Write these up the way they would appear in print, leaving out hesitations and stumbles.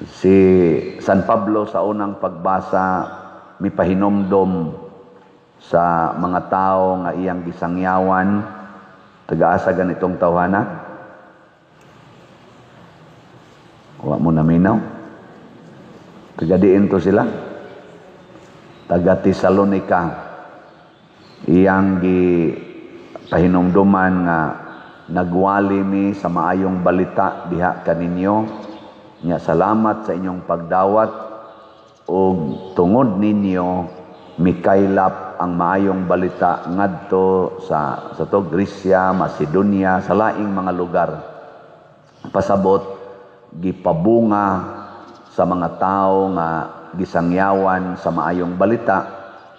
Si San Pablo sa unang pagbasa mipahinomdom sa mga tao nga iyang gisangyawan. Taga-asa ganitong tawhana? Wa mo naminaw? Taga diin to sila? Taga Tesalonica. Iyang gipahinumduman nga nagwali mi sa maayong balita diha kaninyo. Nya salamat sa inyong pagdawat ug tungod ninyo mikaylap ang maayong balita ngadto sa to Grecia, Macedonia, sa laing mga lugar. Pasabot gipabunga sa mga tao nga gisangyawan sa maayong balita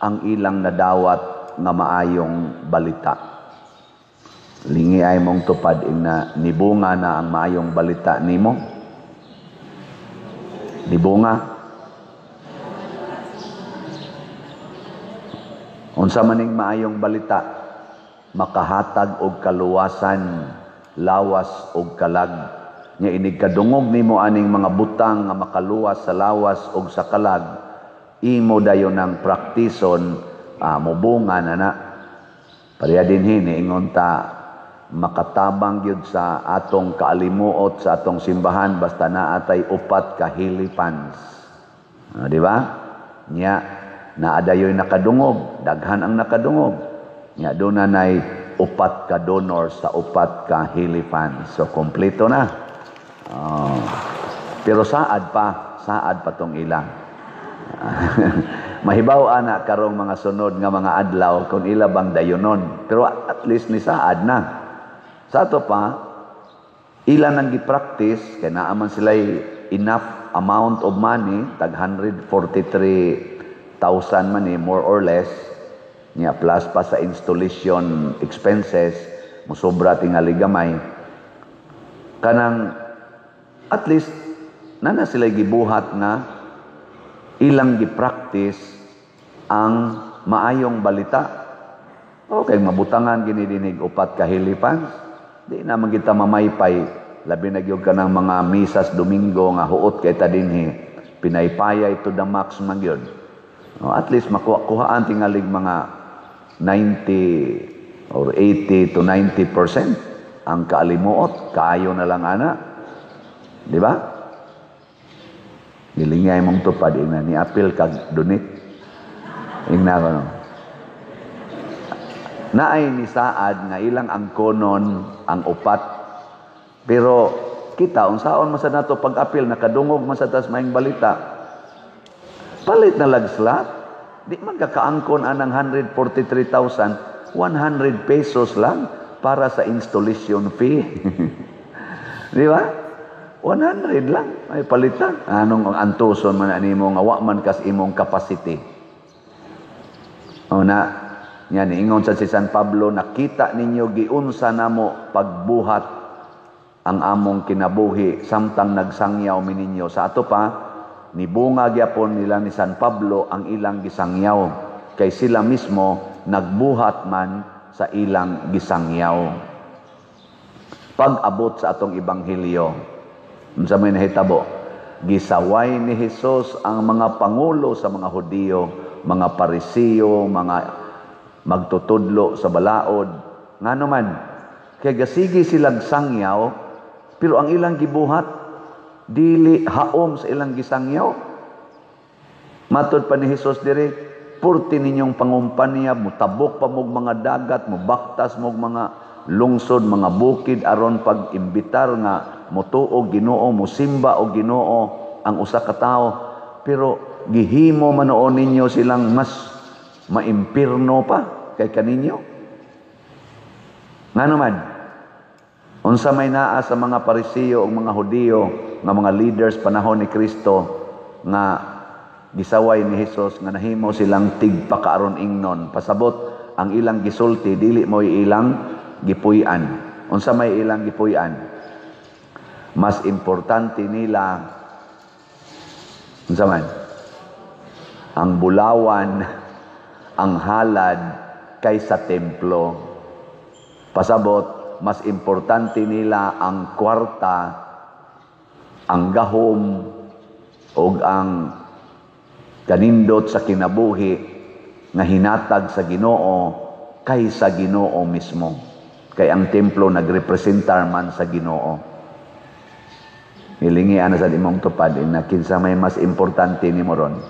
ang ilang nadawat nga maayong balita. Lingi ay mong tupad ingna nibunga na ang maayong balita nimo. Nibunga. Unsa maning maayong balita? Makahatag og kaluwasan, lawas og kalag. Nya inig kadungog nimo aning mga butang nga makaluwas sa lawas og sa kalag, imo dayon ang praktison, mobunga na na. Pareha dinhi niingon ta makatabang gyud sa atong kaalimuot sa atong simbahan basta naa tay upat ka hilipans. Di ba? Nya naadayoy nakadungog, daghan ang nakadungog. Nya doon na nay upat ka donor sa upat ka hilipans. So kompleto na. Pero saad pa tong ilang. Mahibaw ana karong mga sunod nga mga adlaw kung ila bang dayonon. Pero at least ni saad na. Sa ato pa, ila nang gi-practice kay naa man sila enough amount of money, tag 143,000 money more or less, niya plus pa sa installation expenses, musobra tingali gamay. Kanang at least nana sila gibuhat na ilang gi-practice ang maayong balita. Okay, mabutangan ginidinig upat ka hilipans. Di na man kita mamaypay, labi na gyud kanang mga misas Domingo nga huot kay ta dinhi, pinaypayay to the max man gyud. Oh, at least makuha-kuhaan tingalig mga 90 or 80 to 90% ang kaalimuot, kaayo na lang ana. Di ba? Gilingay mong tupad ingna ni apil kag donate. Ingna ko no. Naay ni saad nga ilang angkonon ang upat. Pero kita unsaon man sad nato pag-apil, nakadungog man sad tas maayong balita. Palit na lag slot. Di man kakaangkon anang 143,000, 100 pesos lang para sa installation fee. Di ba? 100 lang ay palitan. Anong antuson man animo nga wa man kas imong capacity. O na yan, ingon sa si San Pablo, nakita ninyo giunsa namo pagbuhat ang among kinabuhi samtang nagsangyaw mi ninyo. Sa ato pa, nibunga gyapon nila ni San Pablo ang ilang gisangyaw, kay sila mismo nagbuhat man sa ilang gisangyaw. Pag-abot sa atong ebanghelyo, unsa may nahitabo? Gisaway ni Hesus ang mga pangulo sa mga Hudiyo, mga Parisiyo, mga magtutudlo sa balaod. Ngano man, kay gasigi silang sangyaw, pero ang ilang gibuhat dili haom sa ilang gisangyaw. Matod pa ni Hesus diri, purti ninyong pangumpanya, mutabok pa mog mga dagat, mubaktas mog mga lungsod, mga bukid aron pag-imbitar nga motuo Ginoo, mosimba og Ginoo ang usa ka tawo. Pero gihimo man noon ninyo silang mas maimpirno pa kay kaninyo. Ngano man, unsa may naa sa mga Parisiyo ug mga Hudiyo nga mga leaders panahon ni Kristo nga gisaway ni Hesus nga nahimo silang tigpakaaron ingnon. Pasabot ang ilang gisulti dili mo'y ilang gipuy-an. Unsa may ilang gipuy-an? Mas importante nila unsa man? Ang bulawan, ang halad kaysa templo. Pasabot, Mas importante nila ang kwarta, ang gahom, o ang kanindot sa kinabuhi nga hinatag sa Ginoo kaysa Ginoo mismo. Kay ang templo nagrepresentar man sa Ginoo. Hilingi ana sa imong tupad na kinsa may mas importante nimo ron?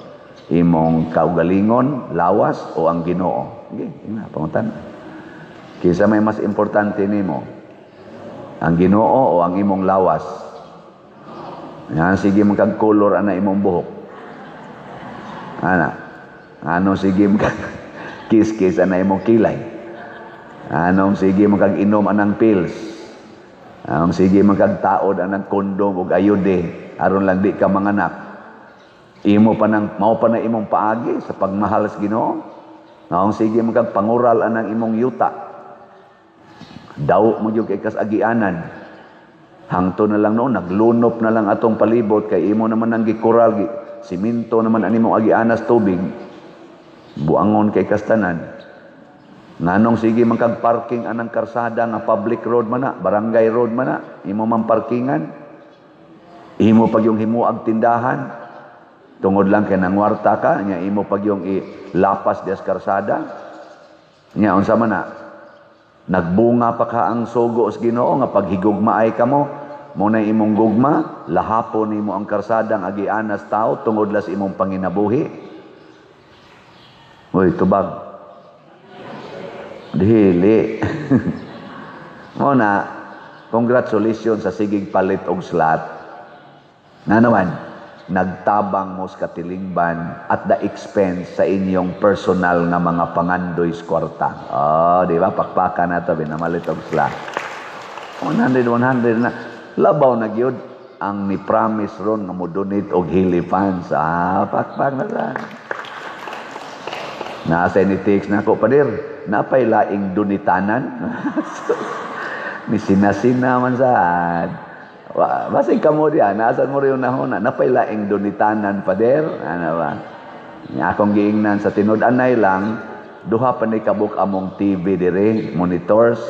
Imong kaugalingon, lawas o ang Ginoo? Sige, ina pangutan. Kinsa may mas importante nimo? Ang Ginoo o ang imong lawas? Yan, sige mo kag color ana imong buhok. Ana. Ano sige mo kag kiss-kiss ana imong kilay. Anong sige mo kag inom anang pills. Anong sige mo kag taod anang kondom ug ayude aron lang di ka manganak. Imo pa nang mao pa na imong paagi sa pagmahal sa Ginoo. Anong sige mo kag pangural anang imong yuta. Daw mo gyud kay kas agianan. Hangto na lang noon, naglunop na lang atong palibot kay imo naman ang gikural, siminto naman ani imong agianas tubig. Buangon kay kastanan. Nganong sige man kag parking anang karsada nga public road man na, barangay road man na, imo man parkingan. Imo pag yung himuag tindahan. Tungod lang kay nangwarta ka, nya imo pag yung ilapas dias karsada. Nya unsa man na? Nagbunga pa ka ang sugo sa Ginoo nga paghigugmaay kamo, mo na imong gugma, lahapon nimo ang karsadang agianas tao tungod las imong panginabuhi. Uy, tubag. Dili. Mo na, congratulations sa sigig palit og slot. Na naman, nagtabang mo sa katilingban at the expense sa inyong personal nga mga pangandoy sa kwarta. Oh, di ba? Pakpakan na to, binamalit og slot. 100, 100 na. Labaw na gyud ang ni promise ron nga mo donate og Healy funds. Ah, pakpak na sa. Nasa ni text na ako, "Pader, napay laing dunitanan." Ni sinasina man saan. Basig kamo diya, naasan mo rin nahuna, "Napay laing dunitanan, Pader?" Ano ba? Nga akong giingnan sa tinud-anay lang, duha pa ni kabuk among TV dire, monitors,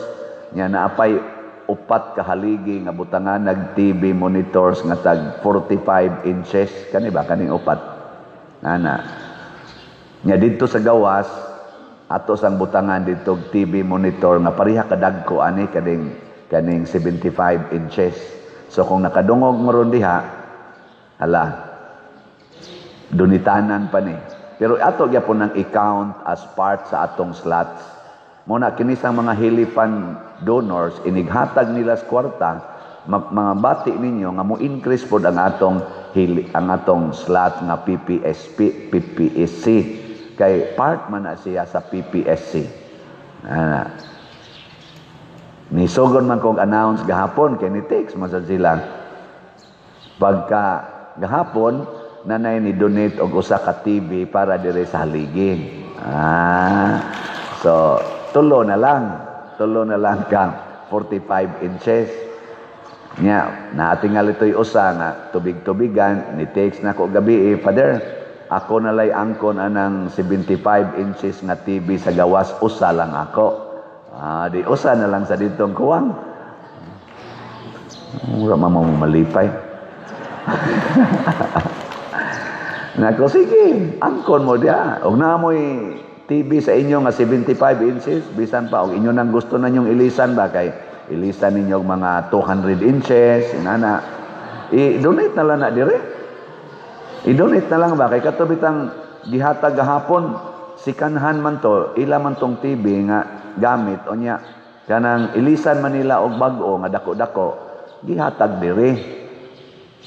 nya naapay upat ka haligi nga butangan nag TV monitors nga tag 45 inches kani ba, kaning upat ana. Nya didto sa gawas ato sang butangan didto og TV monitor nga pareha kadagko ani, kaning kaning 75 inches. So kung nakadungog mo ron diha, hala, dunitanan pa ni. Pero ato gyapon nang i-count as part sa atong slots. Mo na kini sa mga hilipan donors, inighatag nila sa kwarta, mga bati ninyo nga mo increase pod ang atong hili, ang atong slot nga PPSP, PPSC kay part man na siya sa PPSC. Ana. Nisugon man kong announce gahapon kay ni text man sad sila. Pagka gahapon nanay ni donate og usa ka TV para dire sa haligi. Ah. So tulo na lang. Tulo na lang ka 45 inches. Nya, naatingal ito'y usa nga tubig-tubigan, ni text na ko gabi, eh, "Father, ako na lay angkon anang 75 inches nga TV sa gawas, usa lang ako." Ah, di usa na lang sa ditong kuwang. Mura mama mo malipay. Nako, sige, angkon mo diya. Og naamoy TV sa inyo nga 75 inches, bisan pa og inyo nang gusto na nyong ilisan ba, kay ilisan ninyo og mga 200 inches, inana. I-donate na lang na dire. I-donate na lang ba kay kato bitang gihatag gahapon, sikanhan man to, ila man tong TV nga gamit unya kanang ilisan man nila og bag-o nga dako-dako, gihatag dire.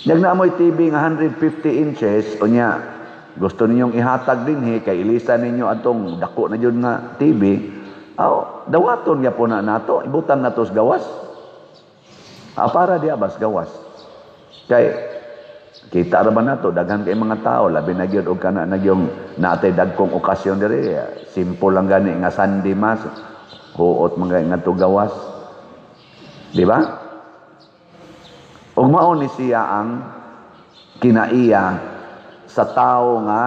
Nag naamoy TV nga 150 inches unya gusto ninyong ihatag dinhi kay ilisan ninyo atong dako na jud nga TV, aw dawaton gyapon na nato, ibutang nato sa gawas. Ah, para diya bas gawas. Kay kita ra ba nato daghan kay mga tao, labi na gyud og kana na gyung naatay dagkong okasyon diri, simple lang gani nga Sunday Mass, huot man gani ngadto gawas. Di ba? Ug mao ni siya ang kinaiya sa tao nga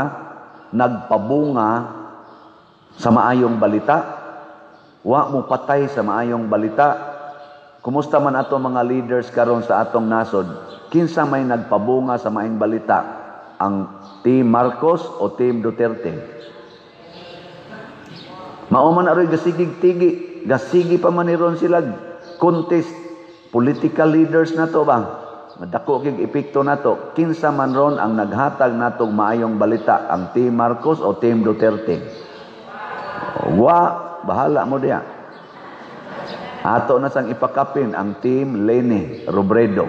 nagpabunga sa maayong balita. Wa mo patay sa maayong balita. Kumusta man ato mga leaders karon sa atong nasod? Kinsa may nagpabunga sa maayong balita? Ang Team Marcos o Team Duterte? Mao man aroy gasigig tigi, gasigi pa man ni ron sila contest, political leaders na to ba? Madako kig epekto nato. Kinsa man ron ang naghatag natong maayong balita, ang Team Marcos o Team Duterte? Wa, bahala mo diya. Ato na sang ipakapin ang Team Leni Robredo.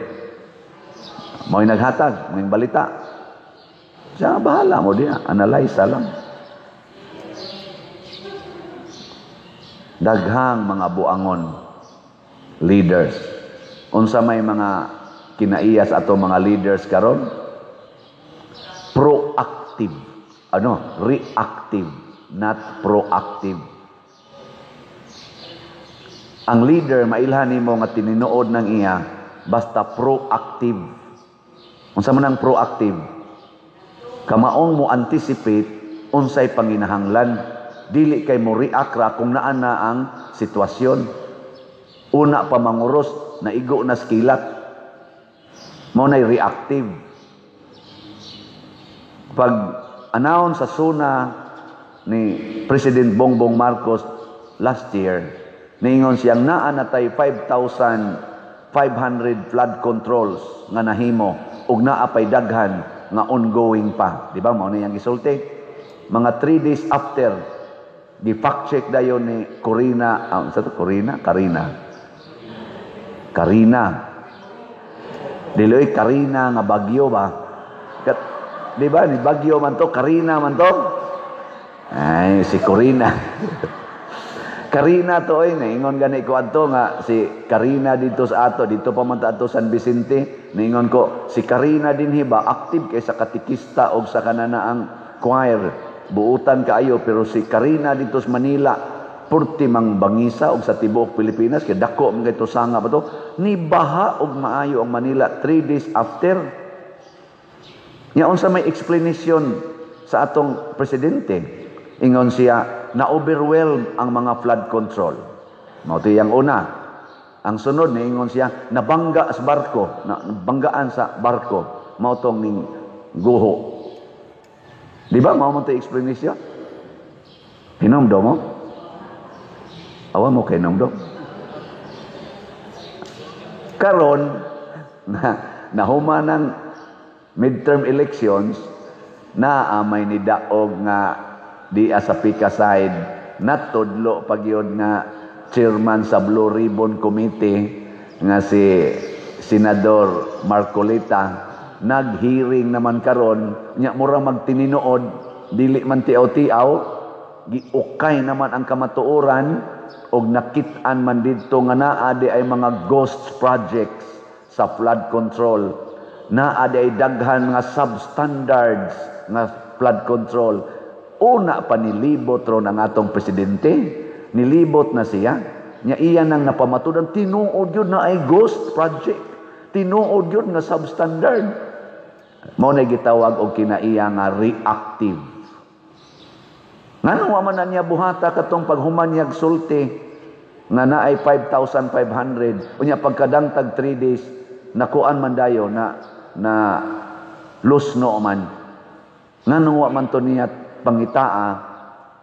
Mo'y naghatag, mo'y balita. Siya, bahala mo diya, analyze lang. Daghang mga buangon leaders. Unsa may mga kinaiyas ato mga leaders karon? Proactive. Ano? Reactive, not proactive. Ang leader, mailhan nimo nga tinuod ng iya, basta proactive. Unsa man ang proactive? Kamaong mo anticipate unsay panginahanglan, dili kay mo react ra kung naa na ang sitwasyon. Una pa manguros, naigo na skilat. Mao nay reactive. Pag announce sa SONA ni President Bongbong Marcos last year, niingon siyang naa na tay 5,500 flood controls nga nahimo ug naa pay daghan nga ongoing pa. Di ba mao na iyang gisulti? Mga 3 days after, gi-fact check dayon ni Corina, sa to Corina, Karina. Karina. Diloy Karina nga bagyo ba? Kat, di ba ni bagyo man to, Karina man to? Ay, si Corina. Karina to ay naingon gani ko adto nga si Karina dito sa ato, dito pa man ta adto San Vicente, naingon ko si Karina dinhi ba active kay sa katikista og sa kananaang choir, buutan kaayo, pero si Karina dito sa Manila purti mang bangisa og sa tibuok Pilipinas kay dako man kay to sanga ba to, ni baha og maayo ang Manila 3 days after. Nya unsa may explanation sa atong presidente? Ingon siya, na-overwhelm ang mga flood control. Mao to iyang una. Ang sunod, niingon siya, nabangga sa barko, nabanggaan sa barko, mao tong ning guho. Di ba mao man to explanation? Hinomdom mo? Awa mo kay hinomdom? Karon na nahuman ng midterm elections, naa may nidaog nga di sa Pika side, natudlo pagyod nga chairman sa Blue Ribbon Committee nga si Senador Marcoleta, nag-hearing naman karon nya mura magtininood, dili man tiaw-tiaw, giukay naman ang kamatuoran og nakit-an man didto nga naa di ay mga ghost projects sa flood control, naa di ay daghan nga substandards nga flood control. Una pa nilibot ron ang atong presidente, nilibot na siya. Nya iya nang napamatudan, tinuod yun na ay ghost project, tinuod yun nga substandard. Mao na gitawag og kinaiya nga reactive. Ngano wa man na niya buhata katong paghuman niyag sulti nga naay 5,500, unya pagkadangtag 3 days nakuan man dayo na na lusno man. Ngano wa man to niya pangitaa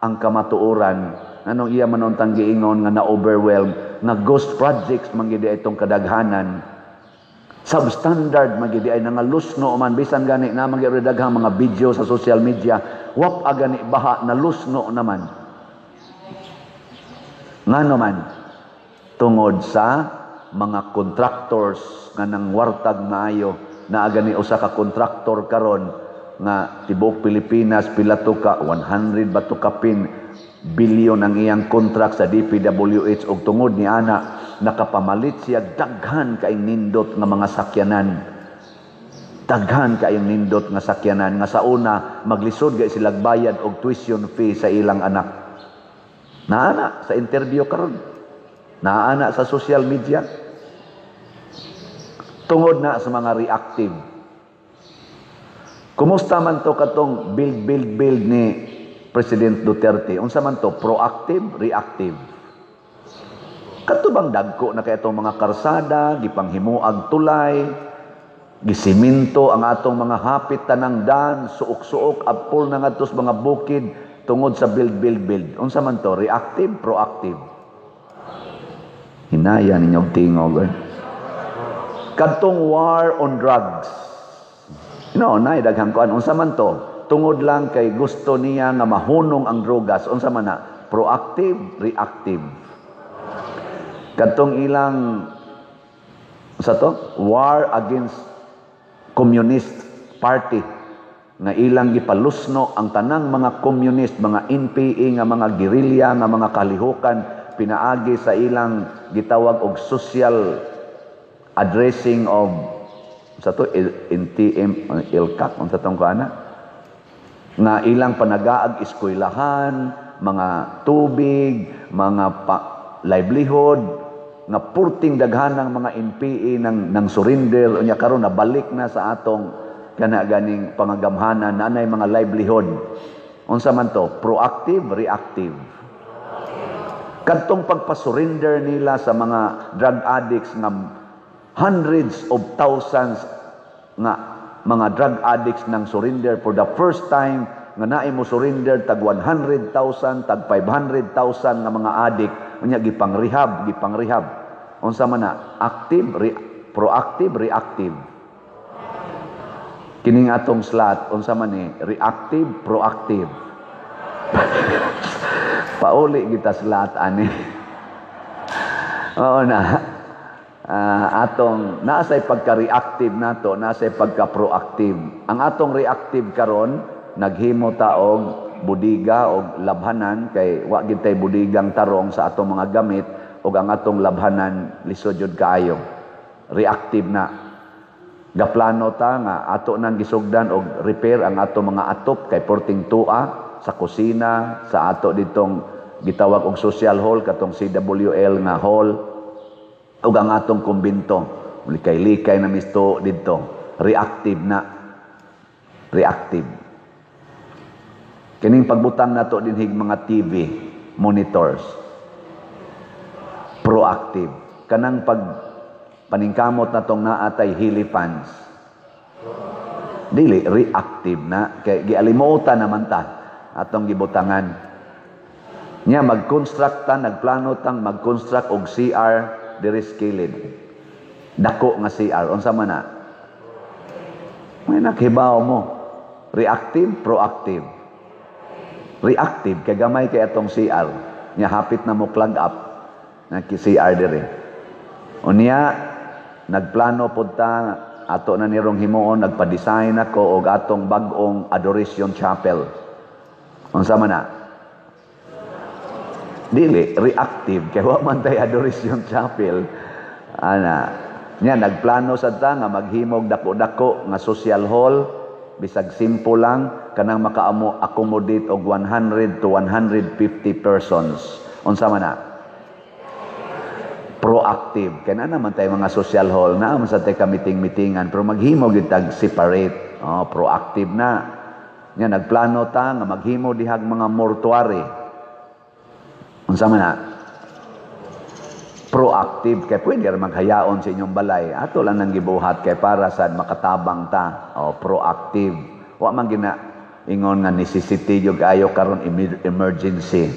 ang kamatuoran? Anong iya man untang giingon nga na-overwhelm, nga ghost projects man gid itong kadaghanan, substandard man gid ay nangalusno man, bisan gani na man gid daghang mga video sa social media, wap agani baha na lusno naman. Ngano man? Tungod sa mga contractors nga nangwartag maayo, na agani usa ka kontraktor karon nga tibuok Pilipinas pila to ka 100 ba to kapin bilyon ang iyang contract sa DPWH, og tungod ni ana nakapamalit siya daghan kaayong nindot nga mga sakyanan. Daghan kaayong nindot nga sakyanan nga sa una maglisod gay sila bayad og tuition fee sa ilang anak. Naana sa interview karon, naana sa social media, tungod na sa mga reactive. Kumusta man to katong build, build, build ni President Duterte? Unsa man to? Proactive, reactive? Kadto bang dagko na kay atong mga karsada, gipanghimuag tulay, gisiminto ang atong mga hapit tanang dan, suok-suok, apol na ngadto sa mga bukid tungod sa build, build, build. Unsa man to? Reactive, proactive? Hinaya ninyong tingog. Eh. Kadtong war on drugs. No, nay daghang kuan, unsa man to? Tungod lang kay gusto niya nga mahunong ang drogas. Unsa man na? Proactive, reactive? Kadtong ilang sa to war against Communist Party nga ilang gipalusno ang tanang mga communist, mga NPA nga mga gerilya, nga mga kalihukan, pinaagi sa ilang gitawag og social addressing of sa to NTM ILCAC, unsa tong kana nga ilang panagaag eskwelahan, mga tubig, mga livelihood, nga purting daghan ng mga NPA nang surrender. Unya karon nabalik na sa atong kana ganing pangagamhanan na anay mga livelihood. Unsa man to? Proactive, reactive? Kadtong pagpa-surrender nila sa mga drug addicts nga hundreds of thousands nga mga drug addicts nang surrender for the first time nga naay mo surrender tag 100,000, tag 500,000 nga mga addict, unya gipang rehab, gipang rehab. Unsa man na? Active, proactive, reactive? Kining atong slot, unsa man ni? Reactive, proactive? Pauli kita slot ani. Oo na. Atong naasay pagka-reactive nato, naasay pagka-proactive. Ang atong reactive karon, naghimo ta og budiga og labhanan kay wa gid tay budigang tarong sa atong mga gamit ug ang atong labhanan lisod jud kaayo. Reactive na. Gaplano ta nga ato nang gisugdan og repair ang ato mga atop kay porting tua sa kusina, sa ato ditong gitawag og social hall, katong CWL nga hall, ug ang atong kumbinto. Likay-likay na misto didto. Reactive na. Reactive. Kining pagbutang nato dinhig mga TV monitors. Proactive. Kanang pag paningkamot natong naatay helifans. Dili, reactive na kay gialimutan naman ta atong gibutangan. Nya mag-construct ta, nagplano tang mag-construct og CR diri sa kilid. Dako nga CR, unsa man na? May nakhibaw mo. Reactive, proactive? Reactive kay gamay kay atong CR. Nya hapit na mo plug up na CR diri. Unya nagplano pud ta, ato na nirong himuon, nagpa-design ako og atong bag-ong Adoration Chapel. Unsa man na? Dili, reactive kay wa man tay Adoration Chapel. Ana, nya nagplano sad ta nga maghimog dako-dako nga social hall, bisag simple lang, kanang makaamo accommodate og 100 to 150 persons. Unsa man na? Proactive. Kay naa naman tayo mga social hall, naa man sa tay ka meeting-meetingan, pero maghimo gyud tag separate. Oh, proactive na. Nya nagplano ta nga maghimo dihag mga mortuary. Unsa man na? Proactive kay pwede ra maghayaon sa inyong balay. Ato lang nang gibuhat kay para sad makatabang ta. Oh, proactive. Wa man gina ingon nga necessity gyud ayo karon, emergency.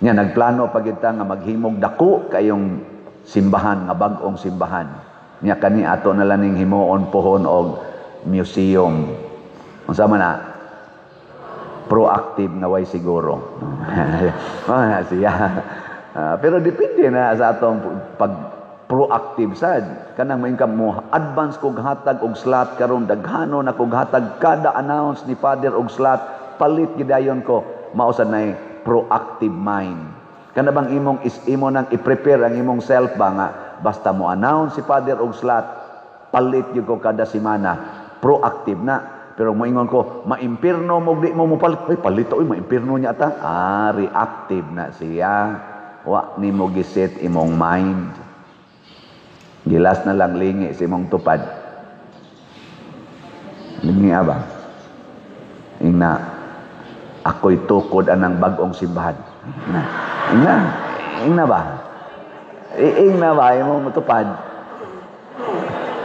Nya nagplano pa kita nga maghimog dako kayong simbahan, nga bag-ong simbahan. Nya kani ato na lang ning himuon pohon og museum. Unsa man na? Proactive nga way siguro. Ah, siya. Pero depende na sa atong pag proactive sad. Kanang moingon ka mo advance kog hatag og slot karon, daghano na kog hatag, kada announce ni Father og slot, palit gidayon ko. Mao sad nay proactive mind. Kana bang imong is imo nang i-prepare ang imong self ba nga basta mo announce si Father og slot, palit gyud ko kada semana. Proactive na. Pero moingon ko, maimpirno mo, di mo mopalit. Ay, palit oy, maimpirno niya ta. Ah, reactive na siya. Wa nimo giset imong mind. Gilas na lang lingi sa imong tupad. Lingi aba. Ingna, ako'y tukod anang bag-ong simbahan. Ingna, ingna, ingna ba? Iing na ba mo motupad?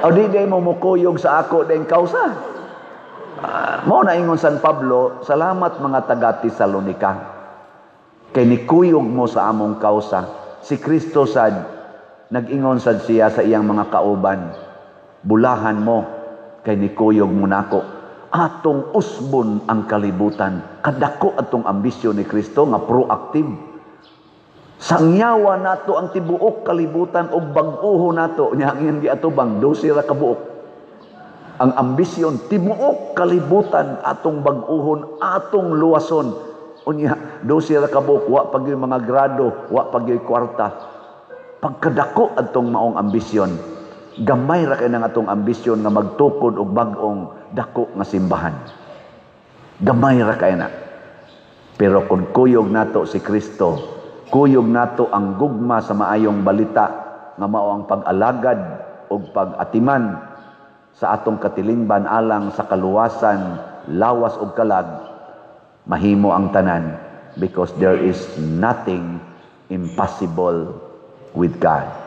O di day mo mukuyog sa ako dayong kausa. Mao na ingon San Pablo, "Salamat, mga taga Tesalonika. Kay nikuyog mo sa among kausa." Si Kristo sad, nag-ingon sad siya sa iyang mga kauban, "Bulahan mo, kay nikuyog mo nako." Atong usbon ang kalibutan. Kadako atong ambisyon ni Kristo nga proactive. Sangyawa nato ang tibuok kalibutan og bag-oho nato. Nya ang iyang giatubang, 12 ra kabuok. Ang ambisyon, tibuok kalibutan atong bag-uhon, atong luwason. Unya, 12 ra kabuok, wa pa gyud mga grado, wa pa gyud kwarta. Pagkadako atong maong ambisyon, gamay ra kay nang atong ambisyon nga magtukod og bag-ong dako nga simbahan. Gamay ra kay na. Pero kung kuyog nato si Kristo, kuyog nato ang gugma sa maayong balita nga mao ang pag-alagad ug pag-atiman sa atong katilingban alang sa kaluwasan, lawas ug kalag, mahimo ang tanan because there is nothing impossible with God.